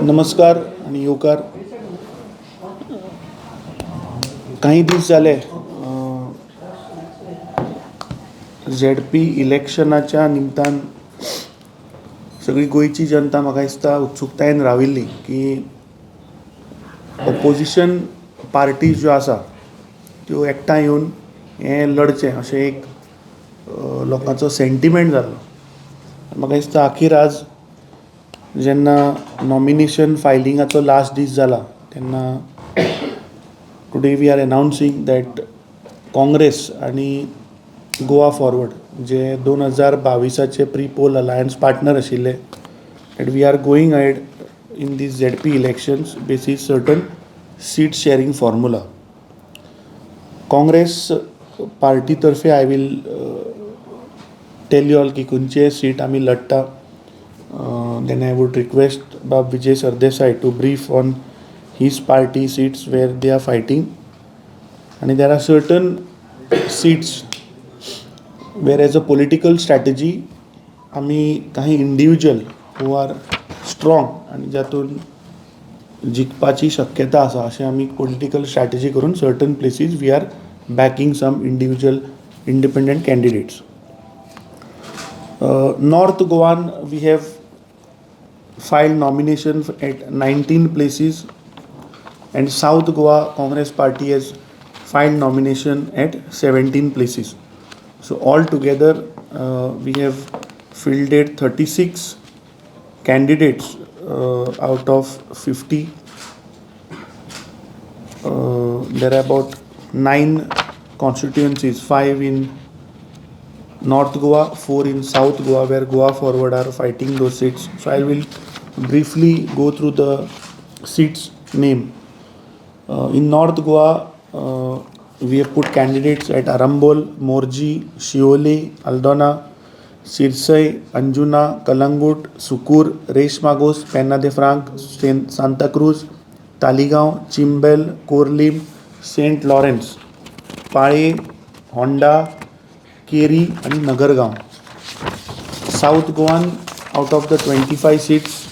नमस्कार आनी येवकार. काही दीस जाले झेड पी इलेक्शनाच्या निमतान सगळी गोंयची जनता म्हाका दिसता उत्सुकतायेन राविल्ली की ऑपोजिशन पार्टी ज्यो आसा त्यो एकठांय येवन हें लढचें अशें एक लोकांचो सेंटिमेंट जाल्लो. म्हाका दिसता अखेर आज जेन्ना नॉमिनेशन फायलिंगाचो लास्ट दीस जाला तेन्ना today we are announcing that Congress आनी गोवा फॉरवर्ड जे 2022 प्री पोल अलायन्स पार्टनर आशिल्ले that we are going ahead in these ZP elections basis certain seat sharing formula. Congress party तर्फे I will tell you all की खंयचे seat आमी लढटा. Then I would request Bab Vijay Sardesai to brief on his party seats where they are fighting. And there are certain seats where as a political strategy आमी काही individual who are strong आनी जातून जिखपाची शक्यता आसा अशें आमी political strategy करून certain places we are backing some individual independent candidates. North Goan we have filed nomination at 19 places and South Goa Congress Party has filed nomination at 17 places. So all together we have fielded 36 candidates out of 50. There are about 9 constituencies, 5 in North Goa, 4 in South Goa, where Goa Forward are fighting those seats. So I will briefly go through the seats name. In North Goa, we have put candidates at Arambol, Morji, Siolim, Aldona, Sirsi, Anjuna, Calangute, Sukur, Reis Magos, Penha de Franca, Santa Cruz, Taleigao, Chimbel, Khorlim, Saint Lawrence, Palem, Honda, Keri आनी Nagargao. South Goan out of the 25 seats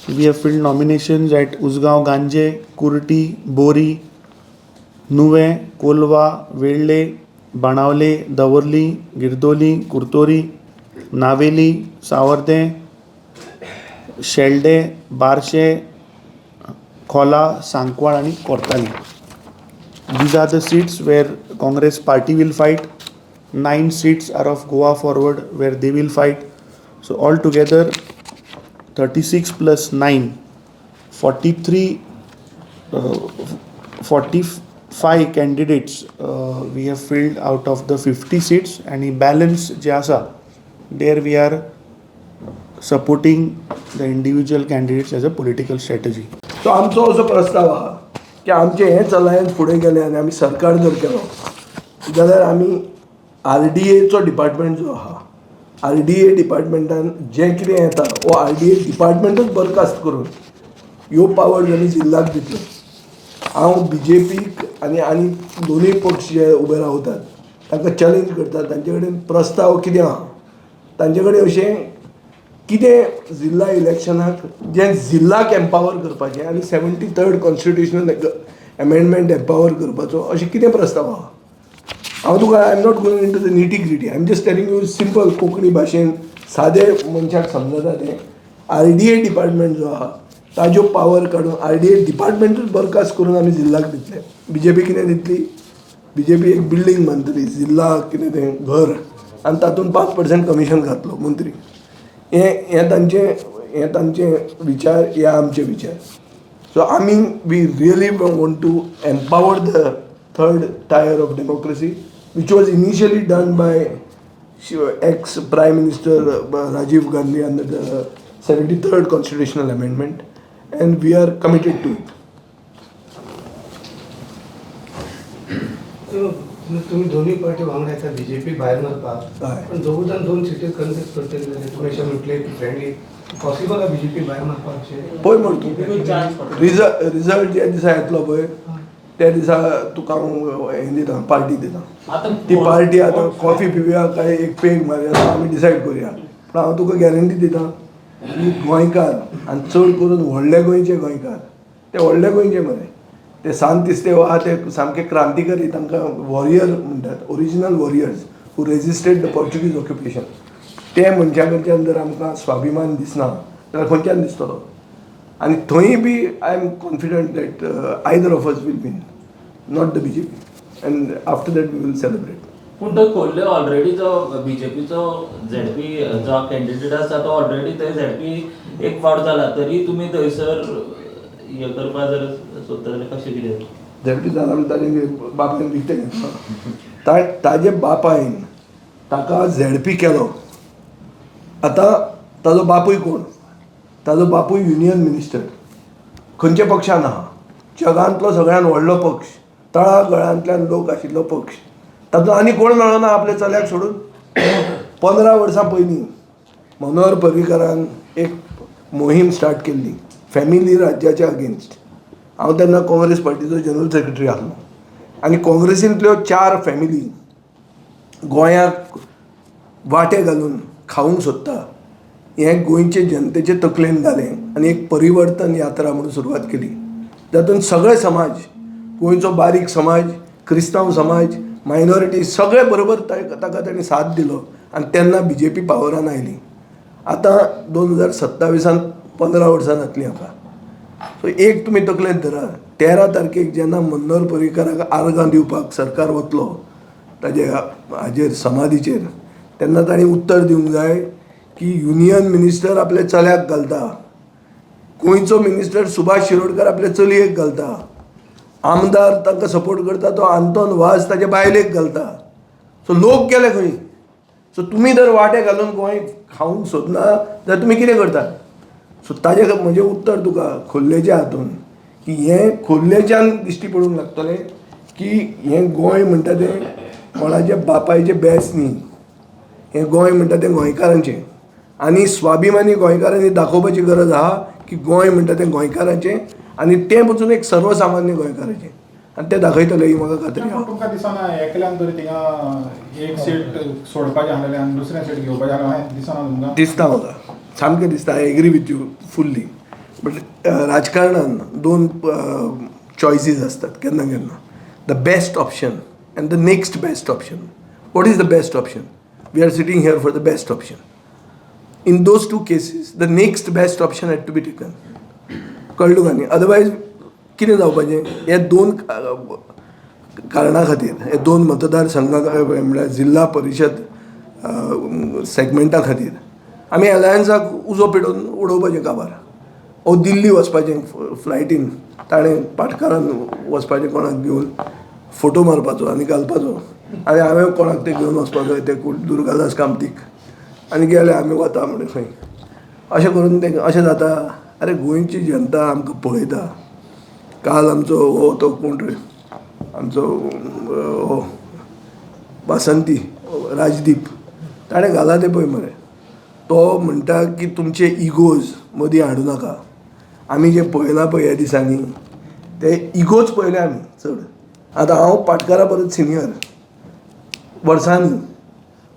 we have filled nominations at Usgao Ganje, Curti, Bori, Nuvem, Colva, Velhe, Benaulim, Davorlim, Guirdolim, Curtorim, Navelim, Savarde, Shelde, Barshi, Cola, Sancoale आनी Cortalim. These are the seats where Congress party will fight. 9 seats are of Goa Forward where they will fight. So all together 36 plus 9, 43, 45 candidates we have filled out of the 50 seats, and in balance जे आसा there we are supporting the individual candidates as a political strategy. So आमचो असो प्रस्ताव आहा की आमचें हेंच alliance फुडें गेलें आनी आमी सरकार जर केलो जाल्यार आमी आर डी एचो डिपार्टमेंट जो आहा, आर डी ए डिपार्टमेंटान जें कितें येता वो आर डी ए डिपार्टमेंटूच बरखास्त करून ह्यो पावर आमी जिल्ल्याक दितले. हांव बी जे पीक आनी आनी दोनूय पक्ष जे उबे रावतात तांकां चॅलेंज करता, तांचे कडेन प्रस्ताव कितें आहा, तांचे कडेन अशें कितें जिल्ला इलेक्शनाक जें जिल्लाक एम्पावर करपाचें आनी 73rd constitutional amendment empower करपाचो अशें कितें प्रस्ताव आहा. हांव तुका, I am not going into the nitty gritty, I am just telling you simple Konkani भाशेन सादे मनशाक समजता तें. आर डी ए डिपार्टमेंट जो आहा ताज्यो पावर काडून आर डी ए डिपार्टमेंटूच बरखास्त करून आमी जिल्लाक दितले. बी जे पी कितें दितली? बी जे पी एक बिल्डींग बांदतली, जिल्ला कितें तें घर, आनी तातूंत 5% कमिशन खातलो मंत्री. हें हें तांचें हें तांचे विचार, हे आमचे विचार. सो आमी we really want to empower the third tier of democracy, which was initially done by ex Prime Minister Rajiv Gandhi under the 73rd Constitutional Amendment, and we are committed to it. तुम्ही दोन्ही party वांगडा येता BJP भायर मारपाक, पण दोगूय दोन city contest करतले जाल्यार तुमी अशें म्हटलें की फ्रेंडली पॉसिबल आहा बीजेपी भायर मारपाक अशें? पळय मरे तूं, रिजल्ट ज्या दिसा येतलो पळय त्या दिसा तुका हांव हें दिता, पार्टी दिता. ती पार्टी आतां कॉफी पिवया काय एक पेग मारया आमी डिसायड करुया, पूण हांव तुका गॅरंटी दिता. की गोंयकार आनी चड करून व्हडले गोंयचे गोंयकार, ते व्हडले गोंयचे मरे, ते सांत तिस्तेव आहा ते सामके क्रांतिकारी, तांकां वॉरियर म्हणटात, original warriors who resisted the Portuguese occupation. ते मनशां कडच्यान जर आमकां स्वाभिमान दिसना जाल्यार खंयच्यान दिसतलो? आनी थंय बी I am confident that either of us will win, not the BJP, and after that we will celebrate. पूण थंय खोर्ले ऑलरेडी जो बीजेपीचो झेडपी जो कॅन्डिडेट आसा तो ऑलरेडी थंय झेडपी एक फावट जाला, तरी तुमी थंयसर हे करपा जर सोदता जाल्यार कशें कितें? झेडपी जाला म्हणजे ताजें बापायन विकतें घेतलो, ताजे बापायन ताका झेडपी केलो. आतां ताजो बापूय कोण? ताजो बापूय युनियन मिनिस्टर, खंयच्या पक्षान आहा, जगांतलो सगळ्यान व्हडलो पक्ष, तळागळांतल्यान लोक आशिल्लो पक्ष, तातूंत आनी कोण मेळना आपल्या चल्याक सोडून. 15 वर्सां पयलीं मनोहर पर्रीकारान एक मोहीम स्टार्ट केल्ली फॅमिली राज्याच्या अगेन्स्ट. हांव तेन्ना काँग्रेस पार्टीचो जनरल सेक्रेटरी आसलो आनी काँग्रेसींतल्यो 4 फॅमिली गोंयाक वांटे घालून खावंक सोदता हें गोंयचे जनतेचे तकलेन घालें आनी एक परिवर्तन यात्रा म्हणून सुरवात केली, जातूंत सगळे समाज, गोंयचो बारीक समाज, क्रिस्तांव समाज, मायनॉरिटी सगळे बरोबर ताका तांणी साथ दिलो आनी तेन्ना बीजेपी पावरान आयली. आतां 2027 15 वर्सां जातलीं हाका. सो एक तुमी तकलेंत धरा, 13 तारखेक जेन्ना मनोहर पर्रीकाराक आर्गां दिवपाक सरकार वतलो ताजे हाजेर समाधीचेर, तेन्ना तांणी उत्तर दिवंक जाय की युनियन मिनिस्टर आपल्या चल्याक घालता, गोंयचो मिनिस्टर सुभाष शिरोडकर आपल्या चलयेक घालता, आमदार तांकां सपोर्ट करता तो आंतोन वाज ताजे बायलेक घालता. सो लोक गेले खंय? सो तुमी जर वांटे घालून गोंय खावंक सोदना जाल्यार तुमी कितें करता? सो ताजे म्हजें उत्तर तुका खोर्लेच्या हातून की हें खोर्लेच्यान दिश्टी पडूंक लागतलें की हें गोंय म्हणटा तें कोणाच्या बापायचें बेस न्ही, हें गोंय म्हणटा तें गोंयकारांचें आनी स्वाभिमानी गोंयकारांनी दाखोवपाची गरज आहा की गोंय म्हणटा तें गोंयकारांचें आनी तें पसून एक सर्वसामान्य गोंयकाराचें, आनी तें दाखयतलें ही म्हाका खात्री आहा. तुमकां दिसना एकल्यान तरी थिंगा एक सीट सोडपाचें आसलेलें आनी दुसरें सीट घेवपाचें आसलें, दिसना तुमकां? दिसता म्हाका, सामकें दिसता. I agree with you fully, but राजकारणान 2 चॉयसीस आसतात केन्ना केन्ना, the best option and the next best option. What is the best option? We are sitting here for the best option. In those 2 cases the next best option had to be taken. कळ्ळें तुका न्ही? Otherwise कितें जावपाचें? हे 2 कारणां खातीर, हे 2 मतदारसंघा म्हळ्यार जिल्हा परिशद सेगमेंटा खातीर आमी एलायन्साक उजो पेटोवन उडोवपाचें काबार, ओ दिल्ली वचपाचें फ्लायटीन, ताणें पाटकारान वचपाचें कोणाक घेवन फोटो मारपाचो आनी घालपाचो, आनी हांवें कोणाक ते घेवन वचपाचो ते दुर्गादास कामतीक, आनी गेले आमी वता म्हणून खंय. अशें करून तें अशें जाता. आरे गोंयची जनता आमकां पळयता. काल आमचो हो तो कोण रे आमचो हो वासंती राजदीप, ताणें घाला तें पळय मरे, तो म्हणटा की तुमचे इगोज मदीं हाडूं नाका. आमी जें पळयलां पळय ह्या दिसांनी ते इगोज पळयले आमी चड. आतां हांव पाटकारा परत सिनियर वर्सांनी,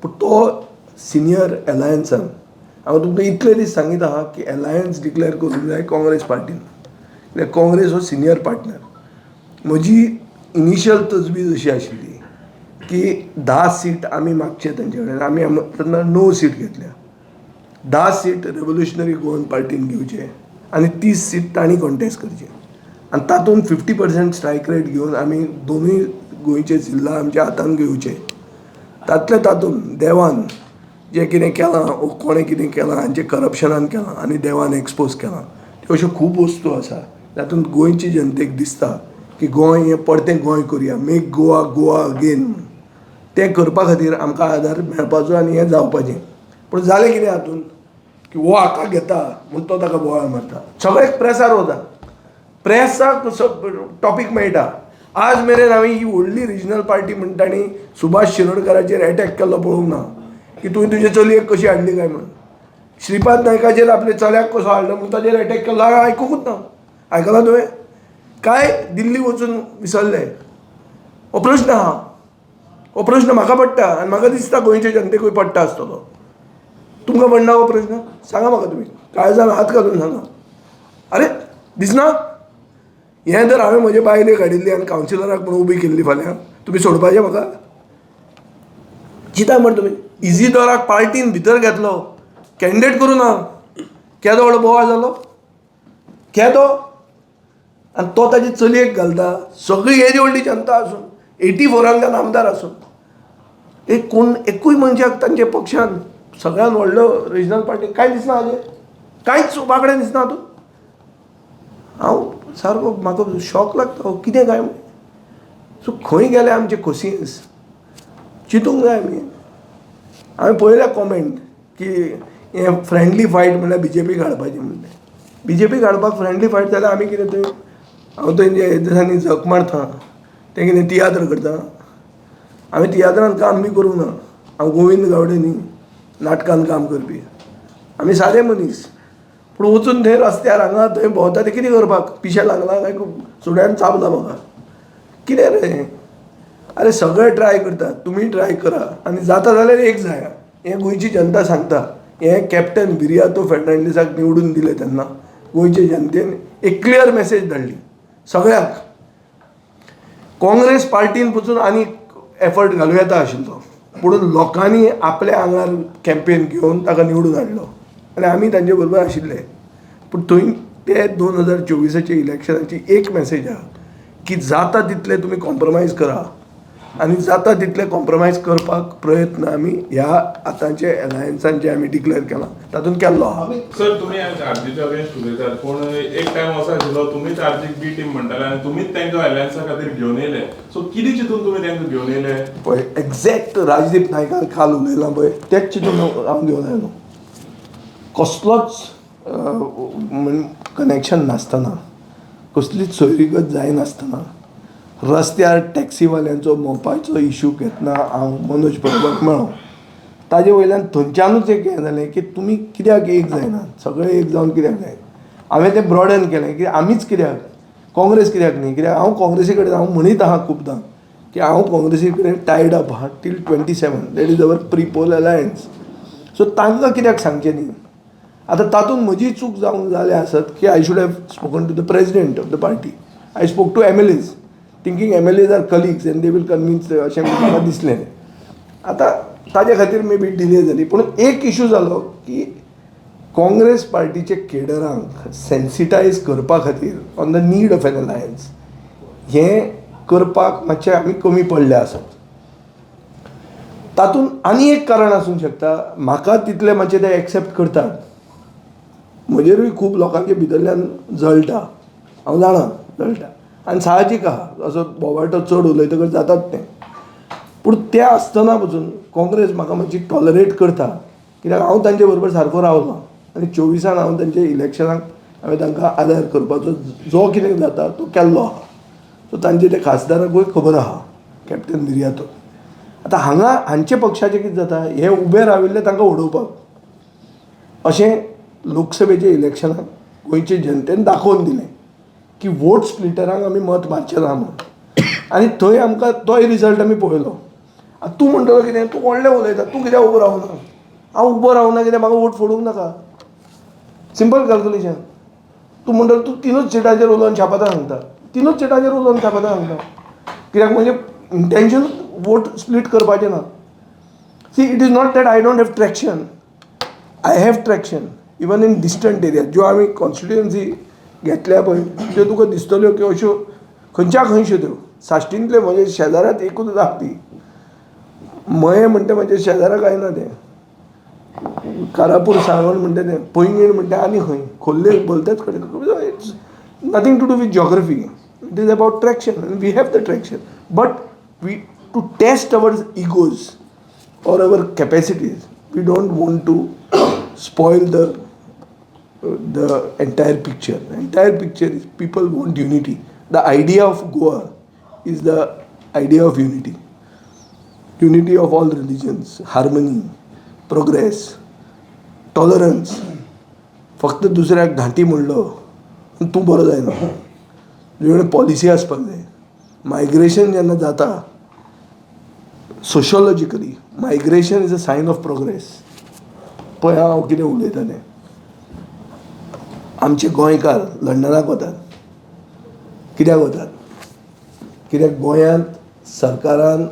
पूण तो सिनियर एलायन्सान. हांव तुमकां इतले दीस सांगीत आहा की एलायन्स डिक्लेर करूंक जाय काँग्रेस पार्टीन, कित्याक काँग्रेस हो सिनियर पार्टनर. म्हजी इनिशियल तजवीज अशी आशिल्ली की 10 सीट आमी मागचे तांचे कडेन, आमी तेन्ना 9 सीट घेतल्या, 10 सीट रेवोल्युशनरी गोवन पार्टीन घेवचे आनी 30 सीट तांणी कॉन्टेस्ट करचे, आनी तातूंत 50% स्ट्रायक रेट घेवन आमी दोनूय गोंयचे जिल्ला आमच्या हातान घेवचे. तातले तातूंत देवान जें कितें केलां वो कोणें कितें केलां हांचें करप्शनान केलां आनी देवान एक्सपोज केलां, त्यो अश्यो खूब वस्तू आसा तातूंत गोंयची जनतेक दिसता की गोंय हें परतें गोंय करुया, मेक गोवा गोवा अगेन. तें करपा खातीर आमकां आदार मेळपाचो आनी हें जावपाचें. पूण जालें कितें हातूंत की हो हाका घेता म्हूण तो ताका बोवाळ मारता, सगळें प्रेसार वता, प्रेसाक टॉपीक मेळटा. आज मेरेन हांवें ही व्हडली रिजनल पार्टी म्हण तांणी सुभाष शिरोडकाराचेर एटॅक केल्लो पळोवंक ना की तुवें तुजे चलयेक कशी हाडली काय म्हणून, श्रीपाद नायकाचेर आपल्या चल्याक कसो हाडलो म्हूण ताचेर एटॅक केल्लो हांवें आयकुकूच ना. आयकलां तुवें? काय दिल्ली वचून विसरले? हो प्रश्न आहा, हो प्रश्न म्हाका पडटा आनी म्हाका दिसता गोंयचे जनतेकूय पडटा आसतलो. तुमकां पडना हो प्रश्न? सांगा म्हाका तुमी, काळजान हात घालून सांगा. अरे दिसना हें? जर हांवें म्हजे बायलेक हाडिल्ली आनी कावन्सिलराक म्हणून उबी केल्ली फाल्यां, तुमी सोडपाचें म्हाका? चिंता मरे तुमी. इजिदोराक पार्टीन भितर घेतलो, कॅन्डिडेट करूं ना, केदो व्हडलो बोवाळ जालो, केदो. आनी तो ताजे चलयेक घालता. सगळी येदी व्हडली जनता आसून, 84रान आमदार आसून, एक कोण एकूय मनशाक तांच्या पक्षान, सगळ्यान व्हडलो रिजनल पार्टी, कांय दिसना हाजेर? कांयच वांकडें दिसना हातूंत? हांव सारको म्हाका शॉक लागता हो कितें काय. सो खंय गेले आमचे कोसियन्स, चिंतूंक जाय आमी. हांवें पळयल्या कॉमेंट की हें फ्रेंडली फायट म्हणल्यार बीजेपीक हाडपाची म्हणलें. बीजेपीक हाडपाक फ्रेंडली फायट जाल्यार आमी कितें थंय, हांव थंय हे दिसांनी झक मारता, तें कितें तियात्र करता? हांवें तियात्रान काम बी करूंक ना. हांव गोविंद गावडे न्ही नाटकान काम करपी. आमी सादे मनीस. पूण वचून थंय रस्त्यार हांगा थंय भोंवता ते कितें करपाक? पिशें लागलां काय सुण्यान चाबलां म्हाका? कितें रे हें? अरे सगळे ट्राय करतात, तुमी ट्राय करा आनी जाता जाल्यार एक जाया. हें गोंयची जनता सांगता. हें कॅप्टन विरियातो फेर्नांडीसाक निवडून दिलें तेन्ना गोंयचे जनतेन एक क्लियर मॅसेज धाडली सगळ्यांक. काँग्रेस पार्टीन पसून आनी एफर्ट घालूं येता आशिल्लो, पूण लोकांनी आपल्या आंगार कॅम्पेन घेवन ताका निवडून हाडलो आनी आमी तांचे बरोबर आशिल्ले. पूण थंय ते 2024आचे इलेक्शनाची एक मॅसेज आहा की जाता तितले तुमी कॉम्प्रोमायज करा आनी जाता तितले कॉम्प्रोमायज करपाक प्रयत्न आमी ह्या आतांचे एलायन्सान जे आमी डिक्लेअर केला तातूंत केल्लो आहा. सर, तुमी आरजीच्या अगेन्स्ट उलयतात, पूण एक टायम असो आशिल्लो तुमीच आरजीक बी टीम म्हणटाले आनी तुमीच तांकां अलायन्सा खातीर घेवन येयले. सो कितें चिंतून तुमी तांकां घेवन येयले? पळय, एक्झॅक्ट राजदीप नायकान काल उलयलां पळय, तेच चिंतून हांव घेवन आयलो. कसलोच कनेक्शन नासतना, कसलीच सोयरीगत जायनासतना, रस्त्यार टॅक्सीवाल्यांचो मोपाचो इशू घेतना हांव मनोज परबाक मेळ्ळो. ताजे वयल्यान थंयच्यानूच एक हें जालें की तुमी कित्याक एक जायनात, सगळे एक जावन कित्याक जायना? हांवें तें ब्रॉडन केलें की आमीच कित्याक, काँग्रेस कित्याक न्ही? कित्याक हांव काँग्रेसी कडेन, हांव म्हणीत आहा खुबदां की हांव काँग्रेसी कडेन टायड अप आहा till 27, that is our pre poll alliance. So तांकां कित्याक सांगचें न्ही? आतां तातूंत म्हजी चूक जावंक जाल्या आसत की I should have spoken to the president of the party. I spoke to MLAs, thinking MLAs are colleagues and they will convince, अशें म्हाका दिसलें. आतां ताजे खातीर मे बी डिले जाली. पूण एक इशू जालो की काँग्रेस पार्टीचे केडरांक सेन्सिटायज करपा खातीर on the need of an alliance, हें करपाक मातशें आमी कमी पडले आसत. तातूंत आनी एक कारण आसूंक शकता, म्हाका तितले मातशे ते एक्सेप्ट करतात. म्हजेरूय खूब लोकांचे भितरल्यान जळटा, हांव जाणा जळटा, आनी साहजीक आहा, असो बोवाटो चड उलयतकच जातात तें. पूण तें आसतना पसून काँग्रेस म्हाका मातशी टॉलरेट करता, कित्याक हांव तांचे बरोबर सारको रावलो आनी 24आन हांव तांचे इलेक्शनाक हांवें तांकां आदार करपाचो जो कितें जाता तो केल्लो आहा. सो तांचे ते खासदाराकूय खबर आहा कॅप्टन विरियातो. आतां हांगा हांचे पक्षाचें कितें जाता, हे उबे राविल्ले तांकां उडोवपाक, अशें लोकसभेच्या इलेक्शनाक गोंयचे जनतेन दाखोवन दिलें की वोट स्प्लिटरांक आमी मत मारचें ना म्हणून. आनी थंय आमकां तोय रिजल्ट आमी पळयलो. आतां तूं म्हणटलो कितें, तूं व्हडलें उलयता, तूं कित्याक उबो रावना? हांव उबो रावना कित्याक म्हाका वोट फोडूंक नाका. Simple calculation. तूं म्हणटलो तूं तिनूच सिटांचेर उलोवन शापातां सांगता. तिनूच सिटांचेर उलोवन शापातां सांगता कित्याक म्हणजे इंटेन्शन वोट स्प्लीट करपाचें ना. See, it is not that I don't have traction. I have traction even in distant area. ज्यो आमी कॉन्स्टिट्युएन्सी घेतल्या पळय, त्यो तुका दिसतल्यो की अश्यो खंयच्या खंयश्यो त्यो. साश्टींतल्यो म्हजे शेजाऱ्यात एकूच आहा ती मयें म्हणटा, म्हजे शेजारा कांय ना तें. कारापूर साळवण म्हणटा तें, पैंगीण म्हणटा, आनी खंय खोर्ले भलतेच कडेन. It's nothing to do with geography, it is about traction. We have the traction, but we to test our egos or our capacities, we don't want to spoil the entire picture. The entire picture is people want unity. The idea of Goa is the idea of unity. Unity of all religions, harmony, progress, tolerance. फक्त दुसऱ्याक घांटी म्हणलो तूं बरो जायना. तुजे कडेन policy आसपाक जाय. मायग्रेशन जेन्ना जाता, sociologically migration is a sign of progress. पळय हांव कितें उलयता तें. आमचे गोंयकार लंडनाक वतात. कित्याक वतात? कित्याक गोंयांत सरकारान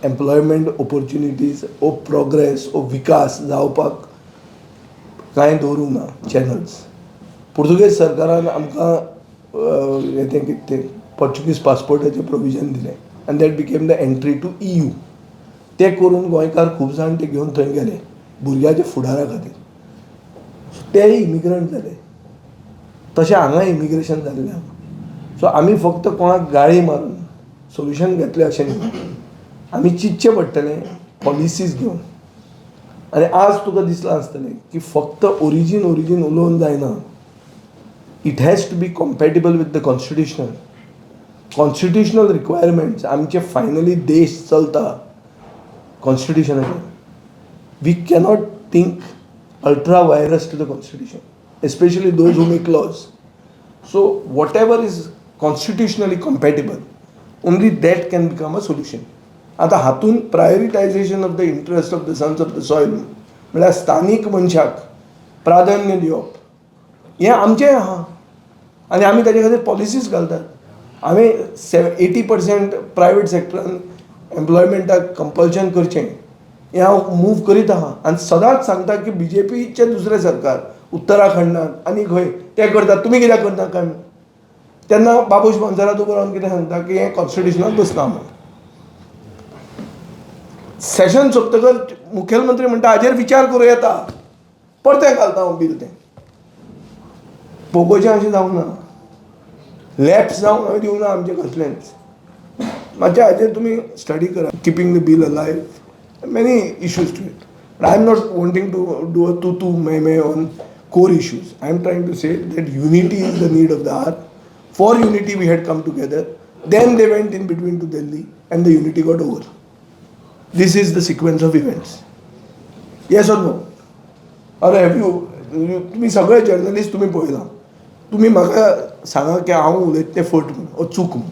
एम्प्लॉयमेंट ऑपॉर्च्युनिटीज ओ प्रोग्रेस ओ विकास जावपाक कांय दवरूंक ना चॅनल्स. पुर्तुगेज सरकारान आमकां हें तें कितें तें पोर्चुगीज पासपोर्टाचें प्रोविजन दिलें आनी that became the entry to EU. तें करून गोंयकार खूब जाण ते घेवन थंय गेले भुरग्याच्या फुडारा खातीर. तेय इमिग्रंट जाले. तशें हांगा इमिग्रेशन जाल्लें आहा. सो आमी फक्त कोणाक गाळी मारून सोल्युशन घेतलें अशें न्ही. आमी चिंतचें पडटलें पॉलिसीज घेवन. आनी आज तुका दिसलां आसतलें की फक्त ओरिजीन ओरिजीन उलोवन जायना. It has to be compatible with the constitutional requirements. आमचे फायनली देश चलता कॉन्स्टिट्युशनाचेर. We cannot think ultra vires to the constitution, especially those who make laws. So whatever is constitutionally compatible, only that can become a solution. आतां हातूंत prioritization of the interest of the sons of the soil म्हळ्यार स्थानीक मनशाक प्राधान्य दिवप हें आमचें आहा आनी आमी ताजे खातीर पॉलिसीज घालतात. हांवें 80% प्रायवेट सॅक्टरान एम्प्लॉयमेंटाक कंपल्शन करचें हें हांव मूव करीत आहा आनी सदांच सांगता की बीजेपीचें दुसरें सरकार उत्तराखंडात आनी खंय तें करतात, तुमी कित्याक करना काय म्हणून. तेन्ना बाबूश मोन्सेरात उबो रावन कितें सांगता की हें कॉन्स्टिट्युशनाक बसना म्हणून. सेशन सोंपतकर मुखेलमंत्री म्हणटा हाजेर विचार करूं येता, परतें घालता हांव बील. तें पोगोचें अशें जावंक ना, लॅप्स जावंक हांवें दिवंक ना आमचें कसलेंच. मातशें हाजेर तुमी स्टडी करा. Keeping the bill alive, many issues to it. But I am not wanting to do a तू तू मैं मैं on core issues. I am trying to say that unity is the need of the hour. For unity we had come together. Then they went in between to Delhi and the unity got over. This is the sequence of events. Yes or no? अरे have you, तुमी सगळे journalist तुमी पळयलां, तुमी म्हाका सांगा की हांव उलयता तें फट म्हूण ओ चूक म्हूण.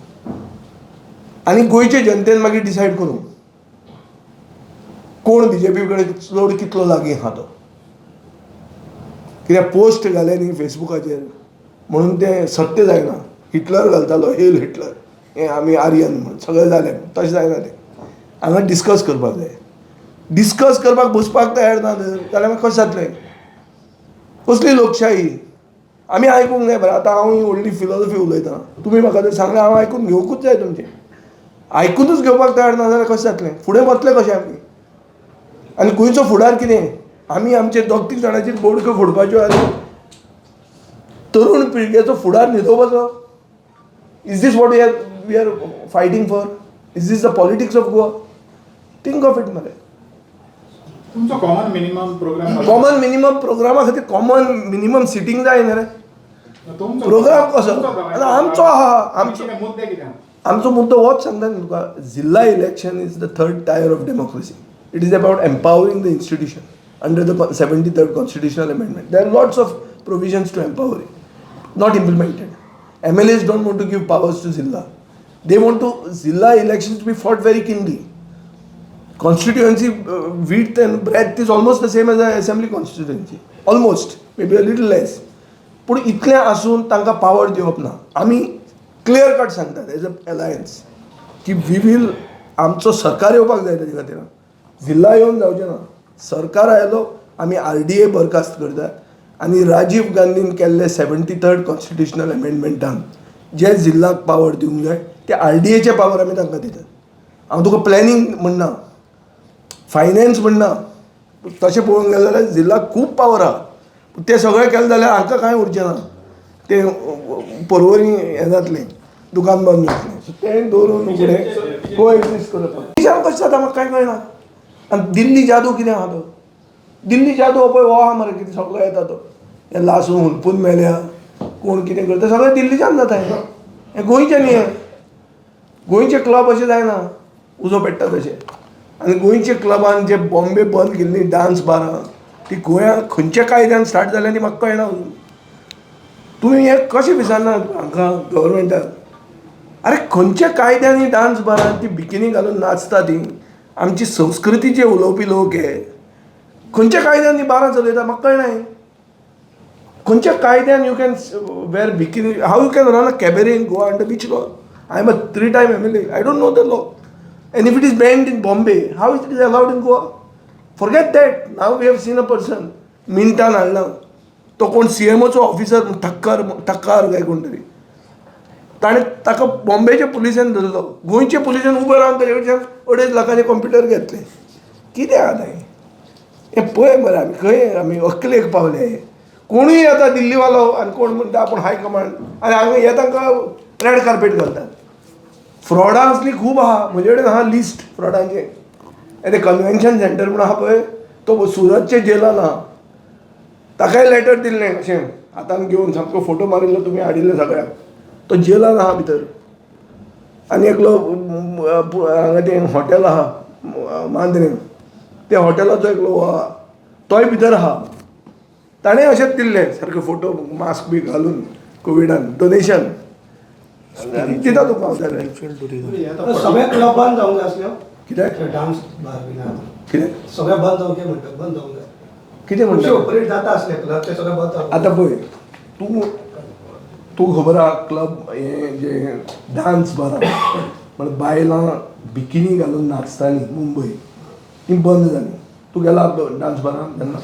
आनी गोंयचे जनतेन मागीर डिसायड करूं कोण बीजेपी कडेन चड कितलो लागीं आहा तो. कित्याक पोस्ट घाले न्ही फेसबुकाचेर म्हणून तें सत्य जायना. हिटलर घालतालो हेल हिटलर, हें आमी आर्यन म्हूण सगळें जालें, तशें जायना तें. हांगा डिस्कस करपाक जाय. डिस्कस करपाक बसपाक तयार ना जाल्यार मागीर कशें जातलें? कसली लोकशाही? आमी आयकूंक जाय बरें. आतां हांव ही व्हडली फिलॉसॉफी उलयतां, तुमी म्हाका जर सांगलें हांव आयकून घेवकूच जाय तुमचें. आयकुनूच घेवपाक तयार ना जाल्यार कशें जातलें? फुडें वतलें कशें आमी? आनी गोंयचो फुडार कितें? आमी आमचे दोग तीग जाणांचेर बोडक्यो फोडपाच्यो आनी तरुण पिळगेचो फुडार न्हिदोवपाचो? Is this what we are fighting for? Is this the politics of Goa? Think of it मरे. तुमचो common minimum programme? Common minimum प्रोग्रामा खातीर कॉमन मिनिमम सिटींग जाय न्ही रे. तुमचो प्रोग्राम कसो? तुमचो आनी आमचो आहा, आमचो कितें मुद्दे कितें आहा? आमचो मुद्दो होच सांगता न्ही तुका. जिल्ला election is the third tier of democracy. It is about empowering the institution under the 73rd constitutional amendment. There are lots of provisions to empower it, not implemented. MLAs don't want to give powers to Zilla. They want to Zilla elections to be fought very keenly. Constituency width and breadth is almost the same as a assembly constituency. Almost, maybe a little less. पूण इतलें आसून तांकां power दिवप ना. आमी clear cut सांगतात as a alliance की we will, आमचो सरकार येवपाक जाय. ताजे खातीर जिल्ला येवन जावचें ना. सरकार आयलो, आमी आरडीए बरखास्त करतात आनी राजीव गांधीन केल्ले 73rd constitutional अमेंडमेंटान जे जिल्लाक पावर दिवंक जाय ते आरडीएचे पावर आमी तांकां दितात. हांव तुका प्लॅनिंग म्हणना, फायनान्स म्हणना. तशें पळोवंक गेलें जाल्यार जिल्लाक खूब पावर आहा. पूण तें सगळें केलें जाल्यार हांकां कांय उरचें ना. तें परवरी हें जातलें, दुकान बंद जातलें. सो तें दवरून फुडें को एक्झिस्ट करप कशें जाता म्हाका कांय कळना. आनी दिल्ली जादू कितें आहा तो? दिल्ली जादू हो पळय हो आहा मरे, कितें सगळो येता तो हे लासून हुलपून मेल्या, कोण कितें करता, सगळें दिल्लीच्यान जाता. हें हें गोंयचें न्ही. हें गोंयचे क्लब अशें जायना उजो पेट्टा तशें. आनी गोंयच्या क्लबान जे बॉम्बे बंद केल्ली डान्स बारां ती गोंयांत खंयच्या कायद्यान स्टार्ट जाल्या ती म्हाका कळना अजून. तुमी हें कशें विचारना हांकां गव्हर्मेंटाक? अरे खंयच्या कायद्यान ही डान्स बारां ती बिकिनी घालून नाचता ती? आमची संस्कृतीचे उलोवपी लोक हे. खंयच्या कायद्यान हीं बारां चलयता म्हाका कळना हें. खंयच्या कायद्यान you can wear bikini? How you can run a cabaret in Goa under which law? I am a three time MLA, I don't know the law. And if it is banned in Bombay, how it is allowed in Goa? Forget that. Now we have seen a person, मिंटान हाडला, तो कोण सीएमओचो officer, Thakkar ठक्कार काय कोण तरी, ताणें ताका बॉम्बेच्या पुलिसान धरलो. गोंयच्या पुलिसान उबो रावन ताजे कडच्यान 2.5 लाखाचे कंप्युटर घेतले. कितें आतां हें? हें पळय मरे, आमी खंय आमी अकलेक पावले. कोणूय येता दिल्लीवालो आनी कोण म्हणटा आपूण हायकमांड, आनी हांगा हे तांकां रेड कार्पेट घालतात. फ्रॉडां असलीं खूब आहा. म्हजे कडेन आहा लिस्ट फ्रॉडांचें. ते कन्वेन्शन सेंटर म्हणून आहा पळय, तो सुरतच्या जेलान आहा. ताकाय लेटर दिल्लें अशें हातान घेवन, सामको फोटो मारिल्लो, तुमी हाडिल्ले सगळ्याक. तो जेलान आहा भितर. आनी एकलो हांगा तें हॉटेल आहा मांद्रेम, त्या हॉटेलाचो एकलो आहा, तोय भितर आहा. ताणें अशेंच दिल्लें सारके फोटो, मास्क बी घालून, कोविडान डोनेशन दिता तुका हांव जाल्यार. Spiritual tourism. सगळे क्लब बंद जावंक जाय आसल्यो. कितें? डान्स बार बीन आहा. कितें? सगळे बंद जावचे म्हणटा, बंद जावंक जाय. कितें खुबशे म्हणटा? ऑपरेट जाता आसले क्लब, ते सगळे बंद जावंक. आतां पळय, तूं तूं खबर आहा, क्लब हे जे डान्स बार म्हळ्यार बायलां बिकिनी घालून नाचतालीं मुंबय, ती बंद जाली. तूं गेला डान्स बारान तेन्ना?